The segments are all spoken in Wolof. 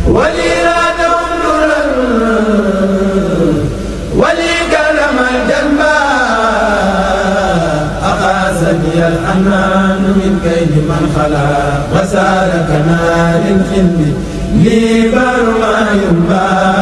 ولي رادهم درا ولي كرم الجنبا أقاسني الحنان من كيد من خلا وسالك نار الخلد لي برما ينبا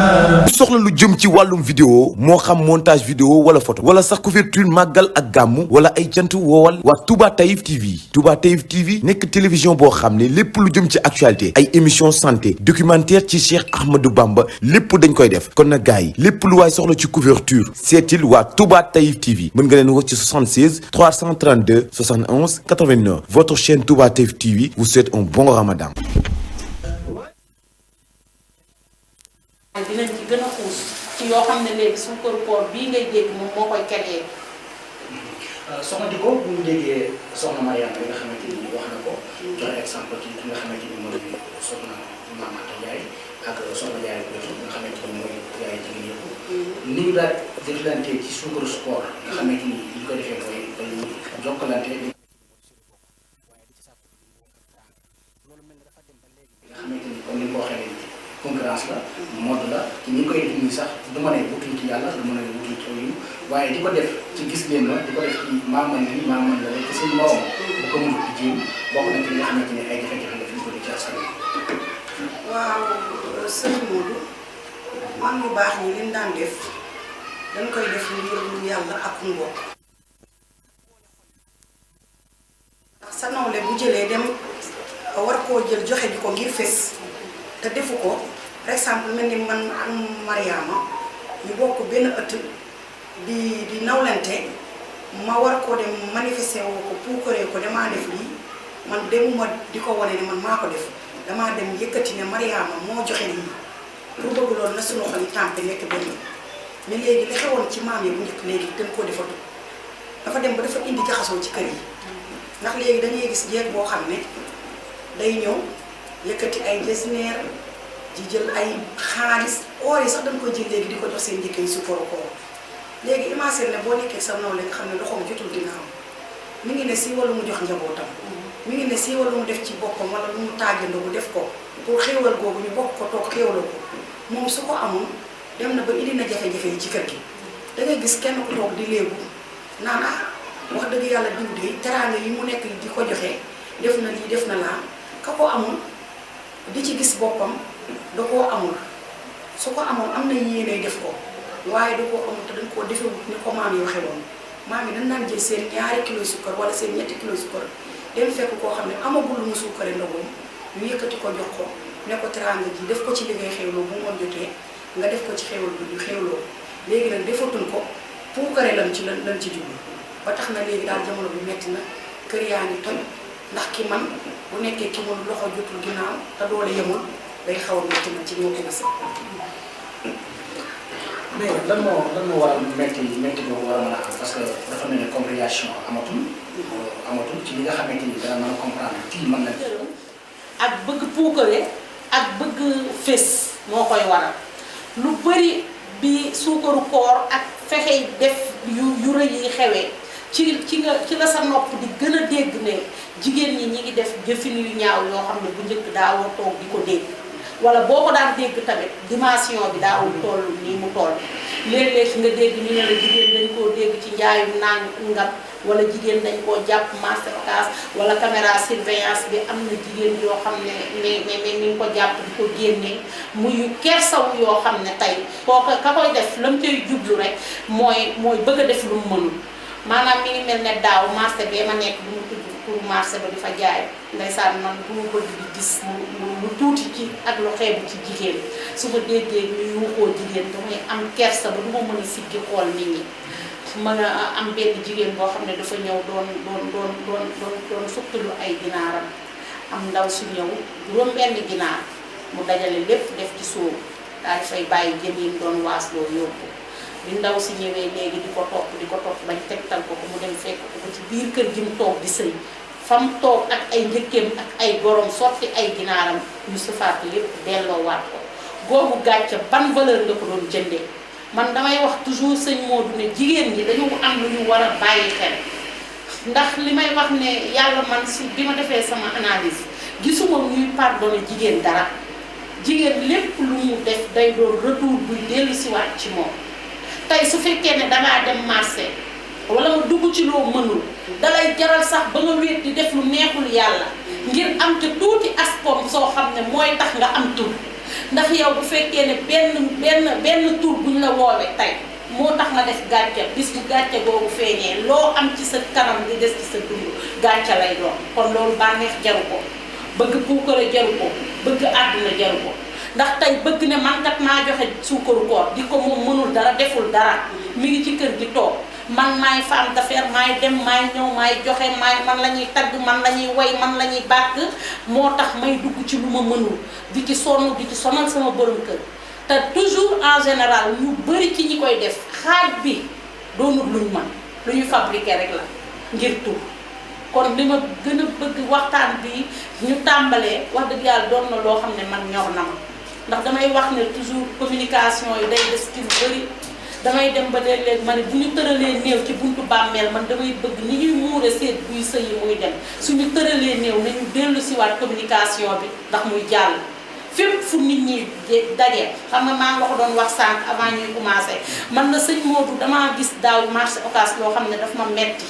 soxla lu jëm ci wàllum vidéo moo xam montage vidéo wala photo wala sax couverture màggal ak gàmmu wala ay cant woowal waa Touba Taïf TV Touba Taïf TV nekk télévision boo xam ne lépp lu jëm ci actualité ay émission santé documentaire ci Cheikh Ahmadou Bamba lépp dañ koy def kon nag gars yi lépp lu waay soxla ci couverture seetil waa Touba Taïf TV mën nga leen woo ci 76 332 71 89 votre chaîne Touba Taïf TV vous souhaite un bon ramadan. dinañ ci gën a xuus ci yoo xam ne léegi suukaru koor bii ngay dégg moom moo koy créé. soxna Diko bu ñu déggee soxna Mariama bi nga xamante ni wax na ko joxe exemple ci ki nga xamante ni mooy soxna Mame Anta Ndiaye ak soxna Ndiaye nga xamante ni mooy yaay jigéen yëpp ni ñu daal jëflante ci suukaru sport nga xamante ni li ko defee mooy dañuy jokkalante nga xamante ni comme ni nga ko waxee léegi concurrence la mode la ci ñi koy def nii sax du ma ne wutuñ ci yàlla du ma ne wutuñ ci yu waaye di ko def ci gis leen ma di ko def ci maaman ni maaman la rek ci seen morom bu ko mënut di jéem bokk na ci li nga xamante ne ay jafe-jafe la fi ñu ko di ci askan wi. waaw sëñ Modou man bu baax ñi liñ daan def dañ koy def ngir yàlla ak mbokk ndax sa nawle bu jëlee dem war koo jël joxe ji ko ngir fes te defu ko par exemple mel ni man ak Mariama ñu bokk benn ëtt di nawlante ma war koo dem manifester woo ko puukaree ko damaa def lii man demuma di ko wane ne man maa ko def damaa dem yëkkati ne Mariama moo joxe lii pour bëgg loolu na suñu xol yi tàmpe nekk benn mais léegi li xewoon ci maam yi bu njëkk léegi dañ koo defatu dafa dem ba dafa indi jaxasoo ci kër yi ndax léegi dañuy gis jeeg boo xam ne day ñëw yëkkati ay jesneer di jël ay xaalis oor yi sax dañ koy jël léegi di ko jox seen njëkk yi sukkaru koor léegi imagine ne boo nekkee sa nawle nga xam ne loxoom jotul ginnaaw mi ngi ne si wala mu jox njabootam mi ngi ne si wala mu def ci boppam wala lu mu tàggandoo bu def ko pour xéewal googu ñu bokk ko toog xéewaloo ko moom su ko amul dem na ba indi na jafe-jafe yi ci kër gi da ngay gis kenn ku toog di léegu naan ah wax dëgg yàlla diw de teraanga yi mu nekk di ko joxe def na lii def na laa ka ko amul di ci gis boppam da koo amul su ko amoon am na yéene def ko waaye da koo amul te dañ koo defewut ni ko maam yi waxe woon maam yi dañ daan jël seen 2 kilos sukkar wala seen 3 kilos sukkar dem fekk koo xam ne amagul lu mu suukare ndogoom ñu yëkkati ko jox ko ne ko teraanga ji def ko ci li ngay xewloo bu ngoon jotee nga def ko ci xewal bi ñu xewloo léegi nag defatuñ ko puukare lan ci jublu ba tax na léegi daal jamono bi metti na kër yaa ngi toj ndax ki man bu nekkee ki mun loxo jotul ginnaaw te doole yemul day xaw a métti na ci ñoo ko gis. mais lan moo war a métti boobu war a mën a am parce que dafa mel ne compréhension amatul ci li nga xamante ni dana mën a comprendre kii mën na. ak bëgg puukare ak bëgg fés moo koy waral lu bëri bi suukaru koor ak fexe def yu rëy yi xewee ci la sa nopp di gën a dégg ne jigéen ñi ngi def jëfin yu ñaaw yoo xam ne bu njëkk daawoo toog di ko dégg wala boo ko daan dégg tamit dimension bi daawul toll nii mu toll léeg-léeg nga dégg ñu ne la jigéen dañ koo dégg ci njaayum nangam wala jigéen dañ koo jàpp masterclass wala caméra surveillance bi am na jigéen yoo xam ne mi ngi ko jàpp di ko génnee muy kersaw yoo xam ne tey kooka ka koy def lam cay jublu rek mooy bëgg a def lu mu mënul maanaam mi ngi mel ne daaw marché bee ma nekk du mu tudd pour marché ba di fa jaay ndeysaan man bu mu bëgg di gis lu tuuti ci ak lu xeebu ci jigéen su ma déggee ñu yuuxoo jigéen damay am kersa ba du ma mën a siggi xool nit ñi mën a am benn jigéen boo xam ne dafa ñëw doon fukkilu ay ginaaram am ndaw su ñëw juróom benn ginaar mu dajale lépp def ci sóobu daal di fay bàyyi jën yi doon waasloo yóbbu bi ndaw si ñëwee léegi di ko topp bañ tegtal ko mu dem fekk ko ci biir kër gi mu toog di sëy fam toog ak ay njëkkeem ak ay gorom sotti ay ginaaram ñu sufaat lépp delloowaat ko googu gàcce ban valeur nga ko doon jëndee man damay wax toujours sëñ Modou ne jigéen ñi dañu am lu ñu war a bàyyi xel ndax li may wax ne yàlla man bi ma defee sama analyse gisuma ñuy pardonné jigéen dara jigéen lépp lu mu def day doon retour buy dellu si waat ci moom tey su fekkee ne dangaa dem marché wala nga dugg ci loo mënul dalay jaral sax ba nga wéet di def lu neexul yàlla ngir am te tuuti aspom soo xam ne mooy tax nga am tur ndax yow bu fekkee ne benn tur buñ la woowee tey moo tax nga def gàcce bis bu gàcce googu feeñee loo am ci sa kanam di des ci sa dund gàcce lay doon kon loolu bànneex jaru ko bëgg puukare jaru ko bëgg àdduna jaru ko ndax tey bëgg ne man kat maa joxe suukaru koor di ko moom mënul dara deful dara mi ngi ci kër gi toog man maay femme d'affaires maay dem maay ñëw maay joxe man la ñuy tagg man la ñuy way man la ñuy bàkk moo tax may dugg ci lu ma mënul di ci sonn di ci sonal sama borom kër te toujours en général ñu bëri ci ñi koy def xaaj bi doonul luñ mën lu ñu fabriqué rek la ngir tur kon li ma gën a bëgg waxtaan bi ñu tàmbalee wax dëgg yàlla doon na loo xam ne man ñor na ma ndax damay wax ne toujours communication yi day des ci lu bëri damay dem ba léeg-léeg ma ne bu ñu tëralee néew ci buntu bàmmeel man damay bëgg ni ñuy muure seet buy sëyi muy dem suñu tëralee néew nañu dellu siwaat communication bi ndax muy jàll fépp fu nit ñi daje xam nga maa nga ko doon wax sànq avant ñuy commencé man na sëñ Modou damaa gis daaw marché Ocass loo xam ne daf ma metti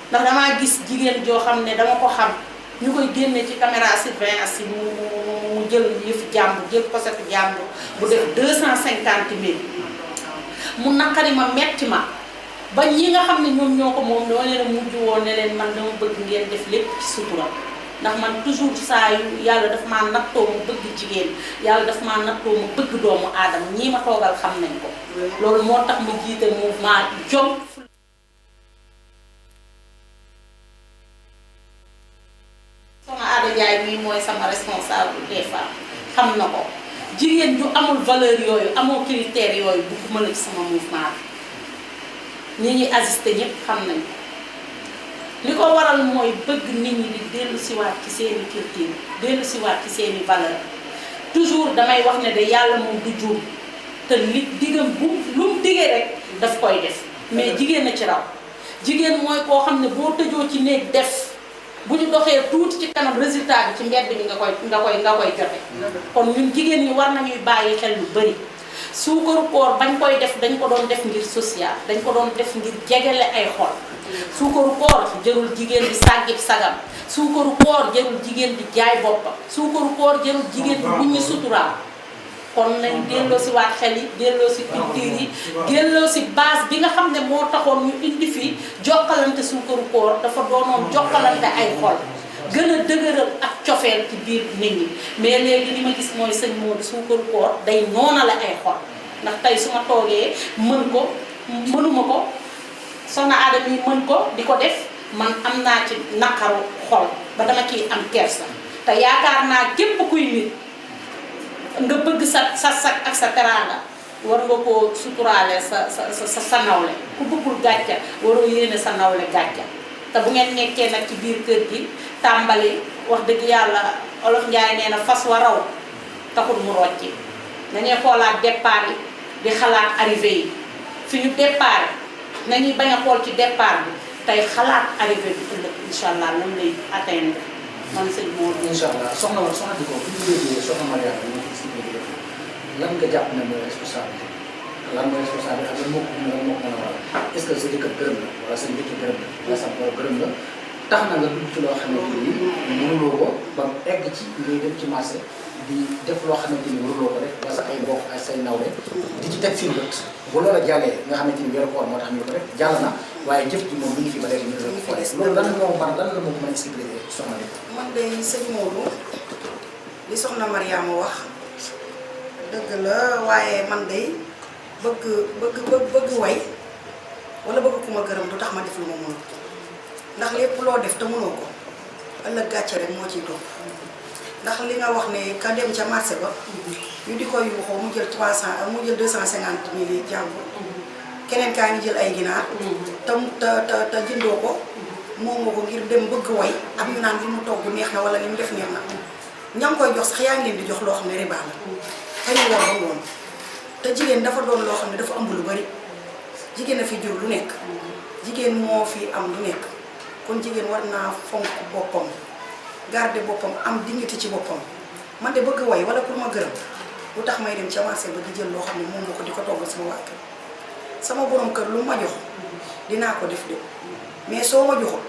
ndax damaa gis jigéen joo xam ne dama ko xam ñu koy génne ci caméra surveillance yi mu jël yëfi jàmbur jël posetu jàmbur bu def 250 000 mu naqari ma metti ma ba ñi nga xam ne ñoom ñoo ko moom doo leen a mujj woon ne leen man dama bëgg ngeen def lépp ci sutura ndax man toujours saa yu yàlla daf maa nattoo ma bëgg jigéen yàlla daf maa nattoo ma bëgg doomu aadama ñii ma toogal xam nañ ko loolu moo tax ma jiite mouvement jom Soxna Ada Ndiaye mii mooy sama responsable des femmes xam na ko jigéen ju amul valeur yooyu amoo critères yooyu bugguma la ci sama mouvement bi ñi ñuy assisté ñëpp xam nañ ko li ko waral mooy bëgg nit ñi di dellu siwaat ci seeni culture dellu siwaat ci seeni valeur toujours damay wax ne de yàlla moom du juum te li diggam bu lu mu diggee rek daf koy def mais jigéen a ci raw jigéen mooy koo xam ne boo tëjoo ci néeg def bu ñu doxee tuuti ci kanam résultat bi ci mbedd bi nga koy joxe kon ñun jigéen ñi war nañuy bàyyi xel lu bëri suukaru koor bañ koy def dañ ko doon def ngir social dañ ko doon def ngir jegele ay xol suukaru koor jërul jigéen di sàggib sagam suukaru koor jërul jigéen di jaay boppam suukaru koor jërul jigéen di buñ ñu suturaal kon nañ delloo si waat xel yi delloo si culture yi delloo si base bi nga xam ne moo taxoon ñu indi fi jokkalante suukaru koor dafa doonoon jokkalante ay xol gën a dëgëral ak cofeel ci biir nit ñi mais léegi li ma gis mooy sëñ Modou suukaru koor day noonale ay xol ndax tey su ma toogee mën ko mënuma ko soxna Adama yi mën ko di ko def man am naa ci naqaru xol ba dama ciy am kersa te yaakaar naa képp kuy nit nga bëgg sa sak ak sa teraanga war nga koo suturaale sa nawle ku bëggul gàcca waroo yéene sa nawle gàcca te bu ngeen nekkee nag ci biir kër gi tàmbali wax dëgg yàlla olof Njaay nee na fas wa raw taxul mu rocci dañuy xoolaat départ yi di xalaat arrivé yi fi ñu départ nañuy bañ a xool ci départ bi tey xalaat arrivé bi ëllëg incha allah lan lay atteindre man sëñ Modou. incha allah soxna di ko bu ñu déggee soxna Mariama ñu ngi si biir lan nga jàpp ne mooy responsabilité lan mooy responsabilité ak lan moo ko mën a waral est-ce que sa jëkkër gërëm la wala sa njëkk gërëm la wala sa borom gërëm la tax na nga dugg ci loo xamante ni mënuloo ko ba egg ci ngay dem ci marché di def loo xamante ni mënuloo ko def ba sa ay mbokk ak say nawle di ci teg seen bët bu loola jàllee nga xamante ni weeru koor moo tax ñu ko def jàll na waaye jëf ji moom mi ngi fi ba léegi ñu ko def loolu lan moo ko mën a expliquer soxna bi. man de sëñ Modou li soxna Mariama wax dëgg la waaye man de bëgg way wala bëgg ku ma gërëm du tax ma def lu ma mënul ndax lépp loo def te mënoo ko ëllëg gàcce rek moo ciy topp ndax li nga wax ne ka dem ca marché ba ñu di ko yuuxoo mu jël 250 000 yi jàmbur keneen kaa ngi jël ay ginaar te jëndoo ko moomoo ko ngir dem bëgg way am ñu naan li mu togg neex na wala li mu def neex na ña ngi koy jox sax yaa ngi leen di jox loo xam ne riba la xëy na ba ngoon te jigéen dafa doon loo xam ne dafa ëmb lu bari jigéen a fi jur lu nekk jigéen moo fi am lu nekk kon jigéen war naa fonk boppam garder boppam am dignité ci boppam man de bëgg way wala pour ma gërëm lu tax may dem ca marché ba di jël loo xam ne moom moo ko di ko toggal sama waa kër sama borom kër lu ma jox dinaa ko def de mais soo ma joxul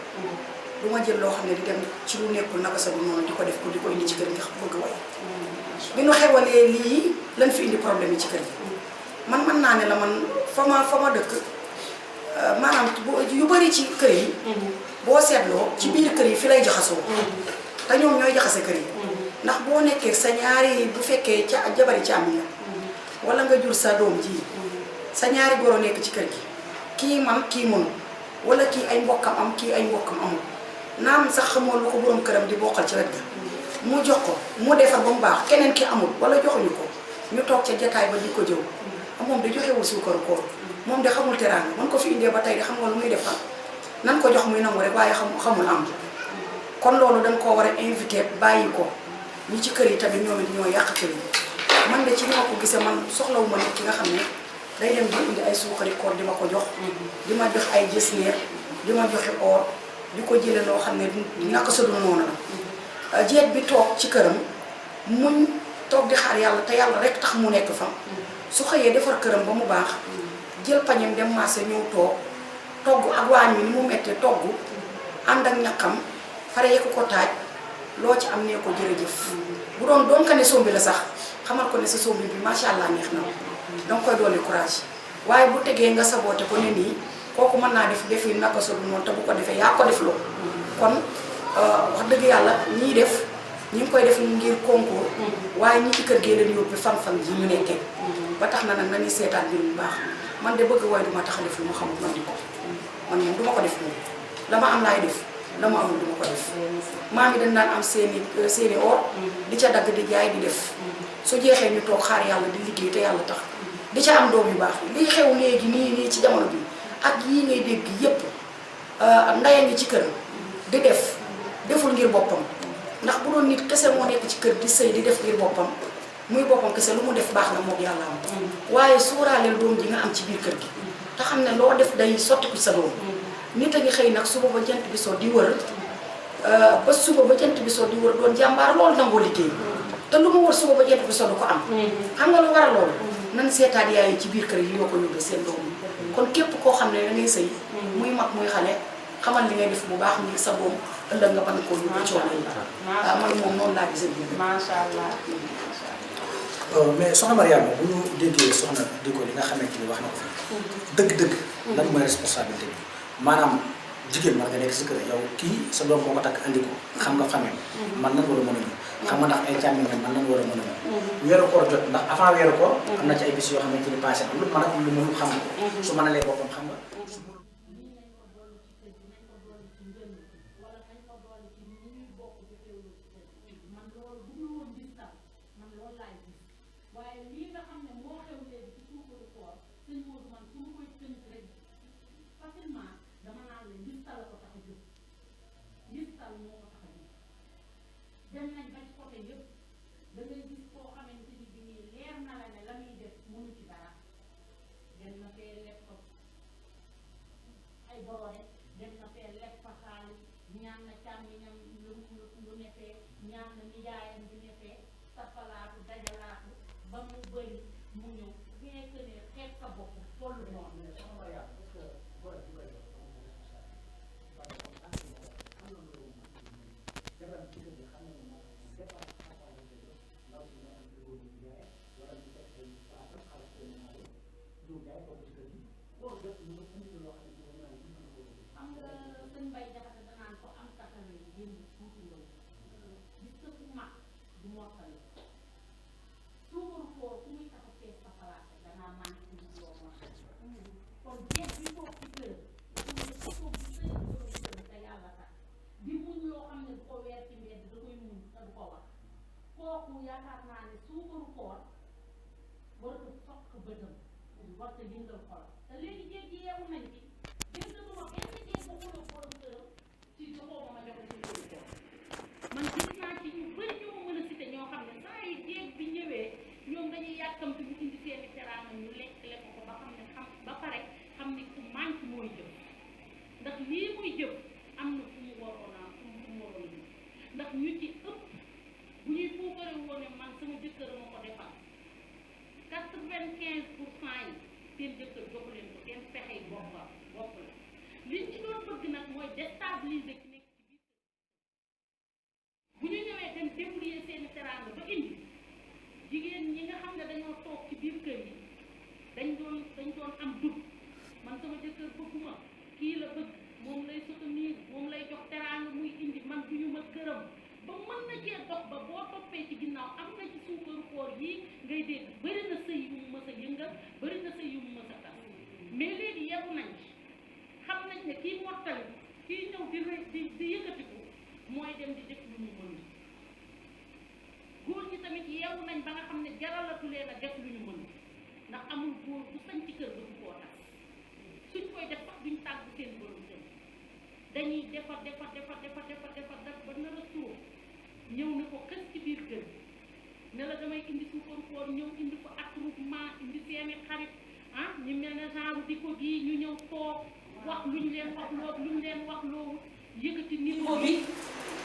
du ma jël loo xam ne di dem ci lu nekkul naka sa du noonu di ko def ko di ko indi ci kër gi bëgg way bi nu xewalee lii lan fi indi problème yi ci kër gi man mën naa ne la man fa ma dëkk maanaam yu bari ci kër yi boo seetloo ci biir kër yi fi lay jaxasoo te ñoom ñooy jaxase kër yi ndax boo nekkee sa ñaari bu fekkee ca jabari càmmiñ la wala nga jur sa doom ji sa ñaari goro nekk ci kër gi kii man kii mënu wala kii ay mbokkam am kii ay mbokkam amul naam sax xamoo lu ko borom këram di bokkal ci wet ga mu jox ko mu defar ba mu baax keneen ki amul wala joxuñu ko ñu toog ca jataay ba di ko jëw moom de joxewul suukaru koor moom de xamul teraanga man ko fi indee ba tey de xam nga lu muy defar nan ko jox muy nangu rek waaye xamul am kon loolu dañ koo war a invité bàyyi ko ñi ci kër yi tamit ñoom it ñoo yàq kër yi man de ci ni ma ko gisee man soxlawu ma nit ki nga xam ne day dem di indi ay suukari koor di ma ko jox di ma jox ay jësneer di ma joxe or di ko jële loo xam ne naka sa dul noonu la jeet bi toog ci këram muñ toog di xaar yàlla te yàlla rek tax mu nekk fa su xëyee defar këram ba mu baax jël pañem dem marché ñëw toog togg ak waañ wi ni mu mettee togg ànd ak ñaqam pare yekk ko taaj loo ci am nee ko jërëjëf bu doon ka ne sombi la sax xamal ko ne sa sombi bi macha allah neex na danga koy dolli courage waaye bu tegee nga saboote ko ne nii kooku mën naa def defi naka sa du noonu te bu ko defee yaa ko def loo kon wax dëgg yàlla ñii def ñi ngi koy def ngir concours waaye ñi ci kër gee leen yóbbu fan-fan ji ñu nekkee ba tax na nag nañuy seetaan mbir bu baax man de bëgg way duma tax a def lu ma xamul man di ko man moom duma ko def moom dama am laay def dama amul duma ko def maa ngi dañ daan am seeni or di ca dagg di jaay di def su jeexee ñu toog xaar yàlla di liggéey te yàlla tax di ca am doom yu baax liy xew léegi nii ci jamono bi ak yii ngay dégg yépp ndaya ngi ci kër di def deful ngir boppam ndax bu doon nit kese moo nekk ci kër di sëy di def ngir boppam muy boppam kese lu mu def baax na moog yàlla am waaye suuraaleel doom ji nga am ci biir kër gi te xam ne loo def day sotti ko sa doom nit a ngi xëy nag suba ba jant bi soo di wër ba suba ba jant bi soo di wër doon jàmbaar loolu nangoo liggéey te lu mu wër suba ba jant bi soo du ko am xam nga lu war a loolu nan seetaat yaay yi ci biir kër yi ñoo ko yóbbee seen doom kon képp koo xam ne da ngay sëy muy mag muy xale xamal li ngay def bu baax ngir sa doom ëllëg nga mën koo yóbbu coono yi waaw man moom noonu laa gisee bi macha allah mais soxna Mariama bu ñu déggee soxna Dicko li nga xamante ni wax na ko fi dëgg-dëgg lan mooy responsabilité bi maanaam jigéen war nga nekk si kër yow kii sa doom moo ko takk andi ko xam nga famille man nan war a mën a ñëw xam nga ndax ay càmmiñ man nan war a mën a ñëw weeru koor jot ndax avant weeru koor am na ci ay bis yoo xamante ni passé am lu mën a am lu mënul xam nga su mën a lee boppam xam nga dem nañ ba ci côté yëpp da ngay gis koo xamante ni bi nii leer na la ne la muy def mënu ci dara dem na fee lekk ko ay borode dem na fee lekk fa xaalis ñaan na càmmiñam lu nefee ñaan na nijaayam bi nefee safalaatu dajalaatu ba mu bëri mu ñëw bien que ne xeet sa bopp tollu noonu xam nga sëñ Bay Jaxate danaan ko am kattan yi génn tuuti ndaw gis nga ku mag du mottali suukaru koor ku muy tax a fees sa palaate danaa mànk ci loo mottali kon jeex bi toog ci kër ku toog ci sëy kër te yàlla tax di muñ loo xam ne du ko weer ci mbedd da koy muñ te du ko wax kooku yaakaar naa ne suukaru koor waratu fokk bëtam warta yëngal xol te léegi jéeg yi yeewu nañ ci gis nga duma benn jéeg ba xuloo borom këram ci joxoo ma jox la ci suukaru koor man gis naa ci ñu bëri ñu ma mën a cité ñoo xam ne saa yi jéeg bi ñëwee ñoom dañuy yàkkamti ñu indi seeni teraanga ñu lekk ko ba xam ne ba pare xam ni ku manque mooy jëf ndax lii muy jëf am na fu mu waroon a fu mu waroon a ndax ñu ci ëpp bu ñuy puukare woone sama jëkkër ma ko defal 95% yi seen jëkkër joxu leen ko seen pexey bopp la liñ ci doon bëgg nag mooy déstabiliser ki nekk ci biir bu ñu ñëwee dem débrouiller seeni teraanga ba indi jigéen ñi nga xam ne dañoo toog ci biir kër yi dañ doon am dut man sama jëkkër bëgguma kii la bëgg moom lay soutenir moom lay jox teraanga muy indi man duñu ma gërëm ba mën na cee dox ba boo toppee ci ginnaaw am na ci suukaru koor yi ngay dégg bëri na sëy yu mu mës a yëngal bëri na sëy yu mu mës a tas mais léegi yebu nañ ci xam nañ ne kii mottali kii ñëw di yëkkatiku mooy dem di def lu ñu mënul góor ñi tamit yeewu nañ ba nga xam ne jaralatu leen a def lu ñu mënul ndax amul góor bu sañ ci kër ga du koo tas suñ koy def sax duñ tàggu seen borom kër dañuy defar ba nar a suur ñëw na ko xës ci biir kër ne la damay indi suukaru koor ñëw indi ko attroupement indi seeni xarit ñu mel ne genre di ko gii ñu ñëw toog wax luñ leen wax loolu yëkkati niveau bi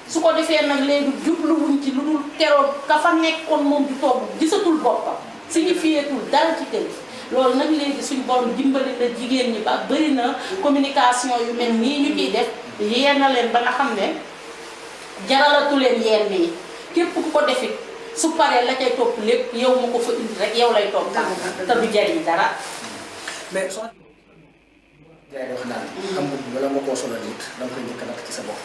su ko defee nag léegi jubluwuñ ci lu dul keroog ka fa nekkoon moom di toog gisatul boppam signifiétul dara ci kër loolu nag léegi suñ borom dimbali na jigéen ñi ba bëri na communication yu mel nii ñu ciy def yee na leen ba nga xam ne jaralatu leen yenn yi képp ku ko defit su paree la cay topp lépp yow ma ko fa indi rek yow lay topp te du jariñ dara mais soo jaay wax naan am nga wala nga koo solo nit da nga koy njëkk natt ci sa bopp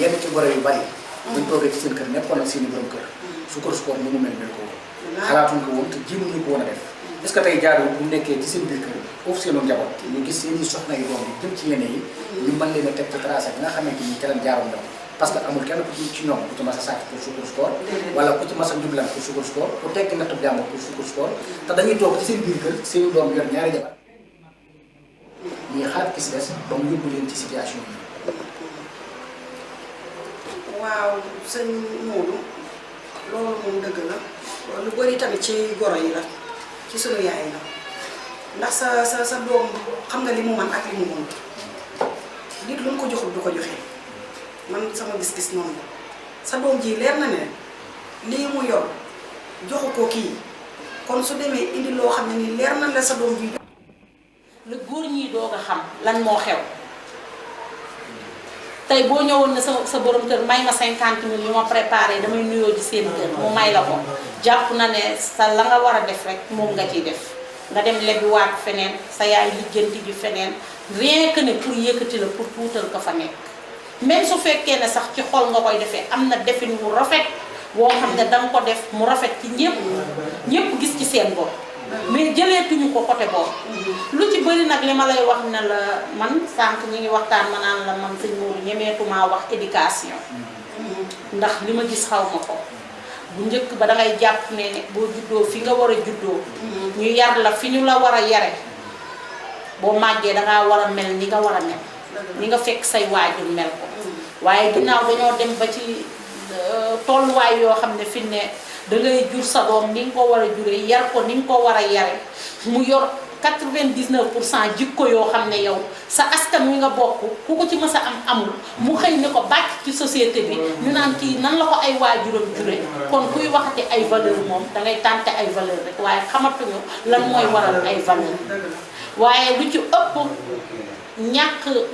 yenn ci gore yu bari buñ toogee ci seen kër nekkoon ak seen i borom kër suukar su koor ni mu mel ko woon xalaatuñ ko woon te jiimuñu ko woon a def est-ce que tey jaarul bu nekkee ci seen biir kër foofu seenu njaboot ñu gis seen i soxna yu doom yi jëm ci yeneen yi ñu mën leen a teg ci tracé bi nga xamante ni keneen jaaroon na parce que amul kenn ku ci ñoom ku ci mas a sàcc pour suukar su koor wala ku ci mas a njublan pour suukar su koor ku tekki nattu jàmbur pour suukar su koor te dañuy toog ci seen biir kër seen doom yor ñaari jabar ñuy xalaat ki si des ba mu yóbbu leen ci situation yi. waaw sëñ Modou loolu moom dëgg la lu bëri tamit ci goro yi la ci sunu yaay la ndax sa doom xam nga li mu man ak li mu mën nit lu mu ko joxul du ko joxe man sama gis-gis noonu la sa doom ji leer na ne lii mu yor joxu ko kii kon su demee indi loo xam ne nii leer na la sa doom ji. la góor ñi doog a xam lan moo xew tey boo ñëwoon ne sa borom kër may ma 50 000 yu ma préparé damay nuyoo ji seen kër mu may la ko jàpp na ne sa la nga war a def rek moom nga ciy def nga dem lebiwaat feneen sa yaay lijjanti ji feneen rien que ne pour yëkkati la pour tuutal ko fa nekk même su fekkee ne sax ci xol nga koy defee am na defin wu rafet boo xam ne danga ko def mu rafet ci ñëpp gis ci seen bopp mais jëleetuñu ko côté boobu lu ci bëri nag li ma lay wax ne la man sànq ñi ngi waxtaan ma naan la man sëñ Modou ñemeetumaa wax éducation ndax li ma gis xaw ma ko bu njëkk ba dangay jàpp ne boo juddoo fi nga war a juddoo ñu yar la fi ñu la war a yare boo màggee dangaa war a mel ni nga war a mel ni nga fekk say waajur mel ko waaye ginnaaw dañoo dem ba ci tolluwaay yoo xam ne fi ne dangay jur sa doom ni nga ko war a juree yar ko ni nga ko war a yare mu yor 99% jikko yoo xam ne yow sa askan wi nga bokk ku ko ci mës a am amul mu xëy ne ko bàcc ci société bi ñu naan kii nan la ko ay waajuram jure kon kuy waxati ay valeur moom dangay tànte ay valeur rek waaye xamatuñu lan mooy waral ay valeur waaye lu ci ëpp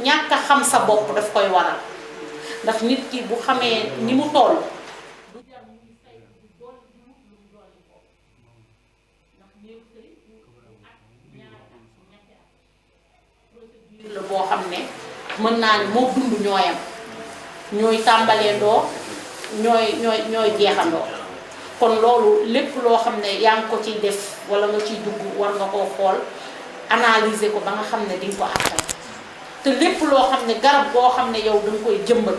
ñàkk a xam sa bopp daf koy waral ndax nit ki bu xamee ni mu toll la boo xam ne mën naa ne moo dund ñooyam ñooy tàmbaleendoo ñooy jeexandoo kon loolu lépp loo xam ne yaa ngi ko ciy def wala nga ciy dugg war nga koo xool analyser ko ba nga xam ne di nga ko àttal te lépp loo xam ne garab boo xam ne yow danga koy jëmbat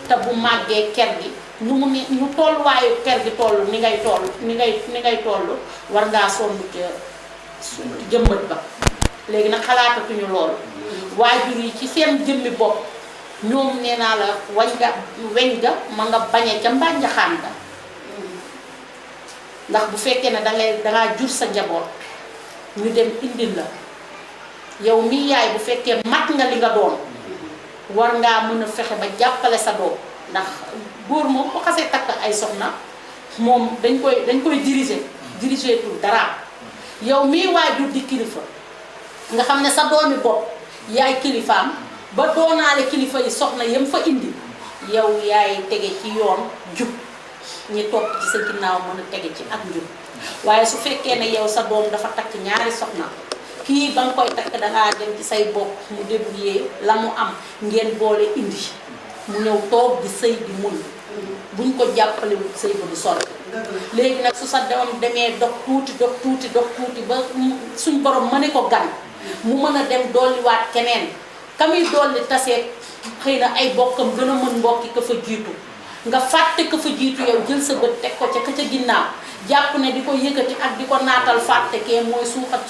te bu màggee ker gi nu mu ni ñu tolluwaayu ker gi toll ni ngay toll war ngaa sonn ca jëmbat ba léegi nag xalaatatuñu loolu waajur yi ci seen jëmmi bopp ñoom nee naa la weñ ga ma nga bañe ca mbànjaxaan ga ndax bu fekkee ne dangaa jur sa njaboot ñu dem indil la yow mi yaay bu fekkee mat nga li nga doon war ngaa mën a fexe ba jàppale sa doom ndax góor moom bu xasee takk ay soxna moom dañ koy diriger tul dara yow mii waajur di kilifa nga xam ne sa doomi bopp yaay kilifaam ba doonaale kilifa yi soxna yam fa indi yow yaay tege ci yoon jub ñi topp ci sa ginnaaw mën a tege ci ak njub waaye su fekkee ne yow sa doom dafa takk ñaari soxna kii ba nga koy takk dangaa dem ci say bokk mu débrouiller la mu am ngeen boole indi mu ñëw toog di sëy di muñ buñ ko jàppalewul sëy ba du sori léegi nag su sa doom demee dox tuuti ba suñ borom mëne ko gan mu mën a dem dolliwaat keneen kamuy dolli taseet xëy na ay bokkam gën a mën mbokki ka fa jiitu nga fàtte ka fa jiitu yow jël sa bët teg ko ca ka ca ginnaaw jàpp ne di ko yëkkati ak di ko naatal fàtte kee mooy suuxat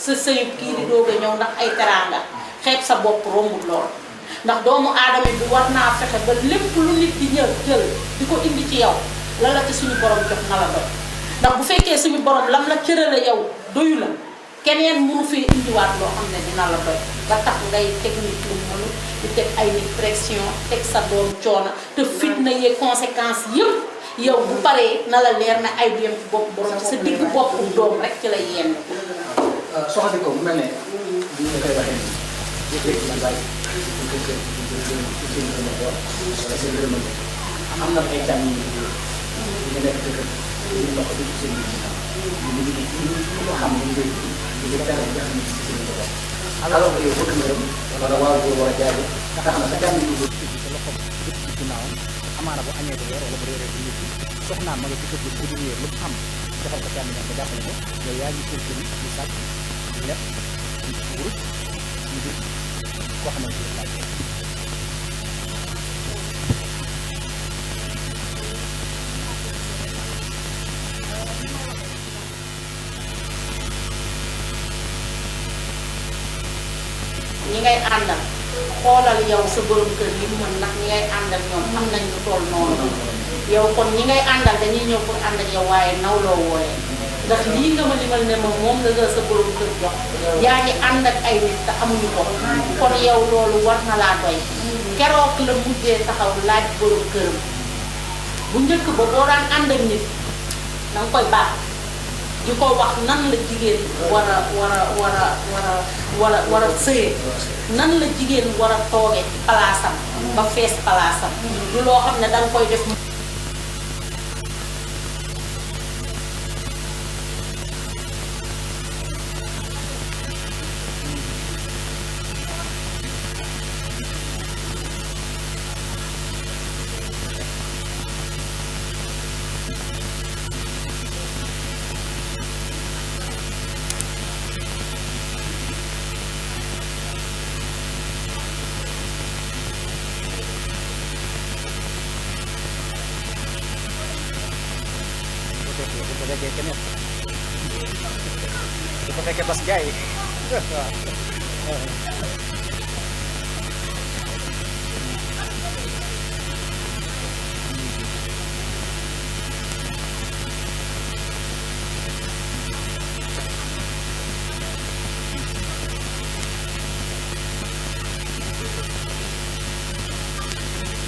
sa sëyub kii di doog a ñëw ndax ay teraanga xeeb sa bopp rombul lool ndax doomu aadama bi war naa fexe ba lépp lu nit di jël di ko indi ci yow la la ci suñu borom jox na la doy ndax bu fekkee suñu borom lam la cërale yow doyu la keneen mënu fee indiwaat loo xam ne dina la doy ba tax ngay teg nit lu mënu di teg ay nit pression teg sa doom coono te fitna yee conséquences yëpp yow bu paree na la leer na ay du yem ci bopp borom sa digg bopp doom rek ci lay yenn. soxna ko mu mel ne bi ñu koy waxee nii am na ay jàmm ñu nekk dëkk ñu ndox di ci seen ñu xam ñu ngi dara jax ni ci seen bopp alors que yow bëgg nga dem wala waaw góor war a jaay tax na sa jàmm ñu ko ci loxo ci ginnaaw amaana bu añee ko weer wala bu réeree bu nit soxnaa ma nga ci kër bu du wéer lu xam defal ko jàmm ñaan ba jàppale ko yow yaa ngi kër ñu sàcc lépp ñu wurut ñu di koo xamante ni laaj ñi ngay àndal xoolal yow sa borom kër li mu mën ndax ñi ngay àndal ñoom am nañ lu toll noonu yow kon ñi ngay àndal dañuy ñëw pour ànd ak yow waaye nawloo wooyee ndax lii nga ma limal ne moom la sa borom kër jox yaa ngi ànd ak ay nit te amuñu ko kon yow loolu war na laa doy keroog la mujjee taxaw laaj borom këram bu njëkk ba boo daan ànd ak nit danga koy baax di ko wax nan la jigéen war a sëyee nan la jigéen war a tooge ci palaasam ba fees palaasam du loo xam ne danga koy def bu ko fekkee bas jaay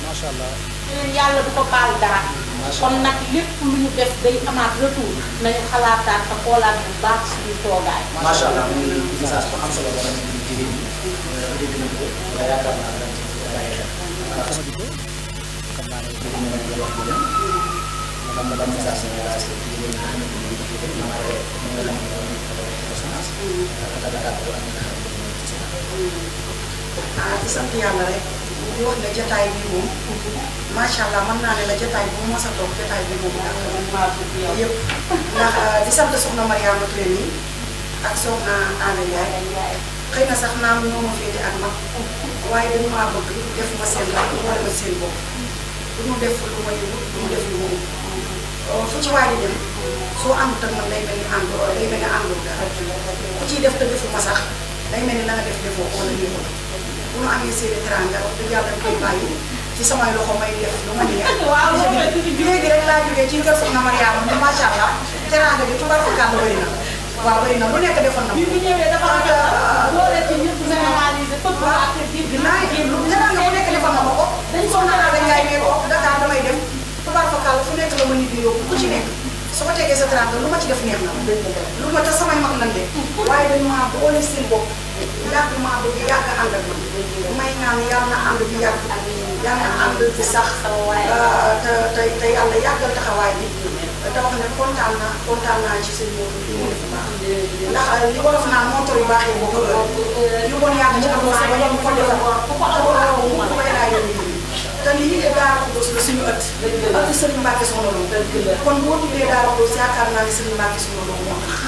macha allah yàlla du ko baal dara kon nag lépp lu ñu def day amaat retour nañu xalaataat te xoolaat bu baax suñu toogaay. macha allah muy message bu am solo boo xam ne jigéen ñi dégg nañ ko waaye yaakaar naa dañ ci bàyyi xel. xam naa ne jigéen ñi nag wax dëgg yàlla man ban message la ñuy laajte jigéen ñi nga xamante ni bii dañu mën a rek ñu ngi leen di wax di sant yàlla rek di wax ne jotaay bi moom macha allah mën naa ne la jotaay bu mu mos a toog jotaay bi moom yëpp ndax di sant soxna Mariama Touré nii ak soxna Anna Ndiaye xëy na sax naam ñoo ma féete ak mag waaye dañu maa bëgg def ma seen bopp wala ma seen bopp du ñu def lu ma yëngu du ñu def lu ma wut fu ci waay di dem soo àndut ak man day mel ni ànd day mel ni àndul dara ku ciy def te defu ma sax day mel ni la nga def defoo ko wala yëngu bu ñu amee seeni teranga wax dëgg yàlla dañ koy bàyyi ci samay loxo may def lu ma neex. léegi rek laa jógee ci kër soxna Mariama ni macha allah teranga bi tubaab kàddu bëri na waaw bëri na lu nekk defoon na ko. bi ñëwee dafa boole ci ñëpp généraliser pëpp ak teranga bu nekk defoon na ma ko. dañ soxna naa dañ ngay mee ko Dakar damay dem tubaab kàlla fu nekk la ma nit ñi yóbbu ku ci nekk su ko tegee sa teraanga lu ma ci def neex na ma lu ma tax samay mag lan de waaye dañ maa boole seen bopp yàgg maa bëgg yàgg ànd ak man may ñaan yàlla na ànd bi yàgg yàlla na ànd bi sax te yàlla yàggal taxawaay bi te wax ne kontaan naa ci seen moom li mu def baax ndax li wolof naan montor yu baaxee boo ko yu bon yàgg ci am ba ñu ko defal ko laa yónni te lii de Daara Khoudoss la suñu ëtt Serigne Mbacke Soxna Lo kon boo tuddee Daara Khoudoss yaakaar naa ne Serigne Mbacke Soxna Lo moo tax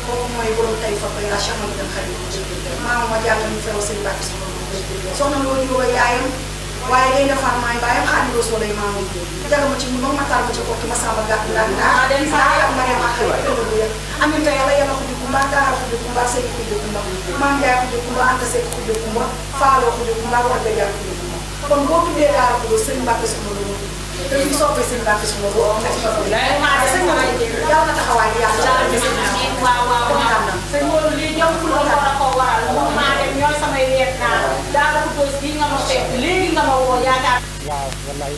kooku mooy borom tey fa koy la Cheikh Amadou Khadim maama ma jàng ñu feew Serigne Mbacke Soxna Lo di ko yaayam waaye day defar maay baayam Xaadim Rasuul lay maamam jaga ma ci ñu moom Matar ma ci kokki ma samba gàtt ndax ak Mariam ak amin ta yàlla ko di kumba Daara ko di kumba Sey ko di kumba Maam Njaay ko di kumba Anta Seck ko di kumba Faalo ko di kumba war ga jaar ko di kumba kon boo tuddee Daara Khoudoss Serigne Mbacke Soxna Lo te ñu soppee Serigne Mbacke Soxna Lo yàlla na taxawaay bi yàlla kontaan na sëñ Modou lii ñoom fu la war a ko waral moom maa dem ñooy samay weet naa Daara Khoudoss bii nga ma fekk léegi nga ma woo yaakaar waaw wallaay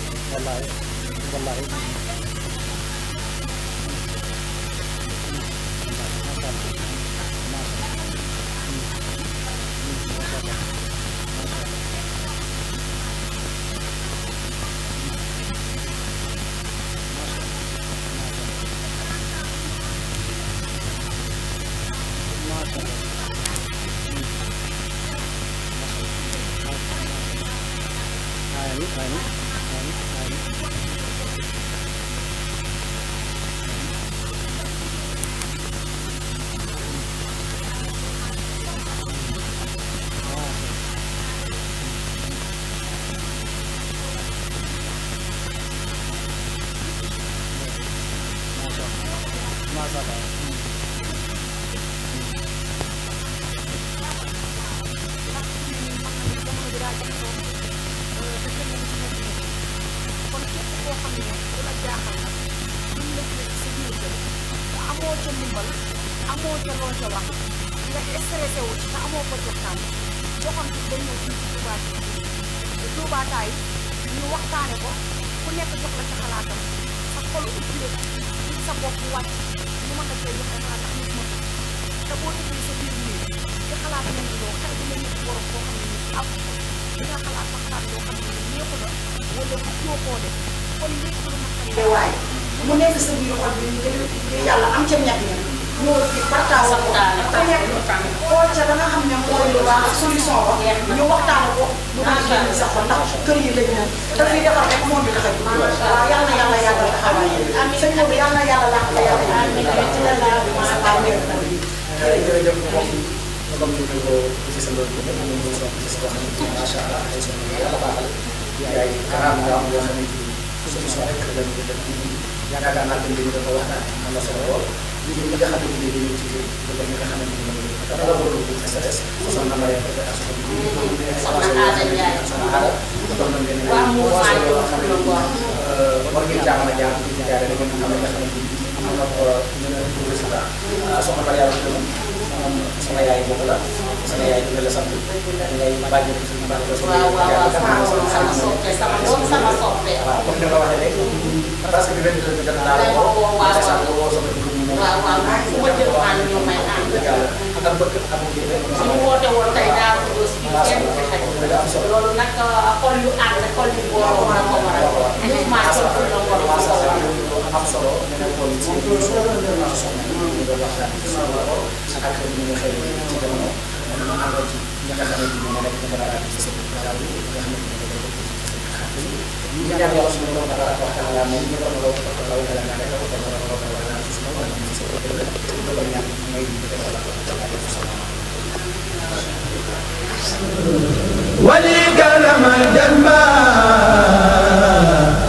amoo ca loo ca wax nga stressé wu ci te amoo ko joxtaan joxam ci dañ ñëw fii ci Touba te Touba taay ñu waxtaane ko ku nekk jox la ci xalaatam sa xol ubbi ci sa bopp wàcc ñu mën a cee jox ay xalaat ndax nit ma te boo tëjee sa biir nii di xalaat nañ loo xel dina nit borom koo xam ne nit am di nga xalaat sa xalaat yoo xam ne ñeeku la wala bu joo koo def kon léegi lu naqari waaye mu nekk sa biir xol bi ñu yàlla am ca ñàkk ña ñoo fi partage ko ku nekk xool ca da nga xam ne mooy lu baax solution ba ñu waxtaane ko mu mën a génn sa xol ndax kër yi lañ moom dafay defar rek moom bi taxaw waaw yal na yàlla yàggal taxawaay sëñ boobu yal na yàlla laax la yàlla jërëjëf moom comme ni ko gis nga loolu dafa ñu so gis ko macha Allah ay so yàlla baaxal yaay karam nga am yoo xam ne solution rek la ñu def yaakaar naa dañ dafa waxtaan am na solo lool liggéey bi nga xam ne dañuy ci li nga xam ne dafa loolu bu stress soxna Maria ko ak soxna Ada Ndiaye soxna Ada doon na ngeen waaw mo fay yoo xam ne war ngeen jàmm na jàmm ci jaare da ngeen xam ne nga xam ne am na ko ñu ne pour résultat soxna Maria ko moom sama yaay bokk la sama yaay dina la sant ngay bàjj ci ñu baax sama soppe sama doom sama soppe waaw comme ni nga waxee rek parce que benn dëgg dana daal ko waaw waaw fu ma jël maa ñoo may ànd ak bëgg ak suñu woote woon tey Daara Khoudoss bi kenn fi xaj loolu nag xol yu ànd xol yu booloo na ko waral mouvement sol pour le ngor moo ko waral am solo ñu ko ci ñu do waxtaan ci solo ak ñu nga xëy ci jamono ñu ànd ci ñi nga xam ne ñu nekk ci Daara ci seen daal yi nga xam ne ñu ñaan yàlla suñu borom dara waxtaan la moom ñu doon lo ko law dara nga ko ko ولي كلم الجنبا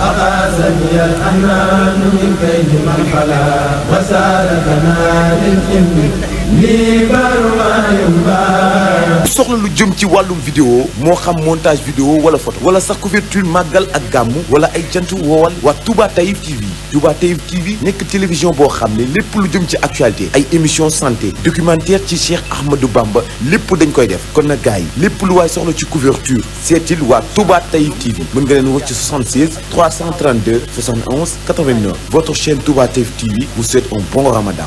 أخذني الأمان من كيد من خلا وسالكنا للحلم لي بر ما ينبا soxla lu jëm ci wàllum vidéo moo xam montage vidéo wala photo wala sax couverture màggal ak gàmmu wala ay cant woowal waa Touba Taïf TV. Touba Taïf TV nekk télévision boo xam ne lépp lu jëm ci actualité ay émission santé documentaire ci Cheikh Ahmadou Bamba lépp dañ koy def kon nag gars yi lépp lu waay soxla ci couverture seetil waa Touba Taïf TV mën nga leen woo ci 76 332 71 89 votre chaîne Touba Taïf TV vous souhaite un bon Ramadan.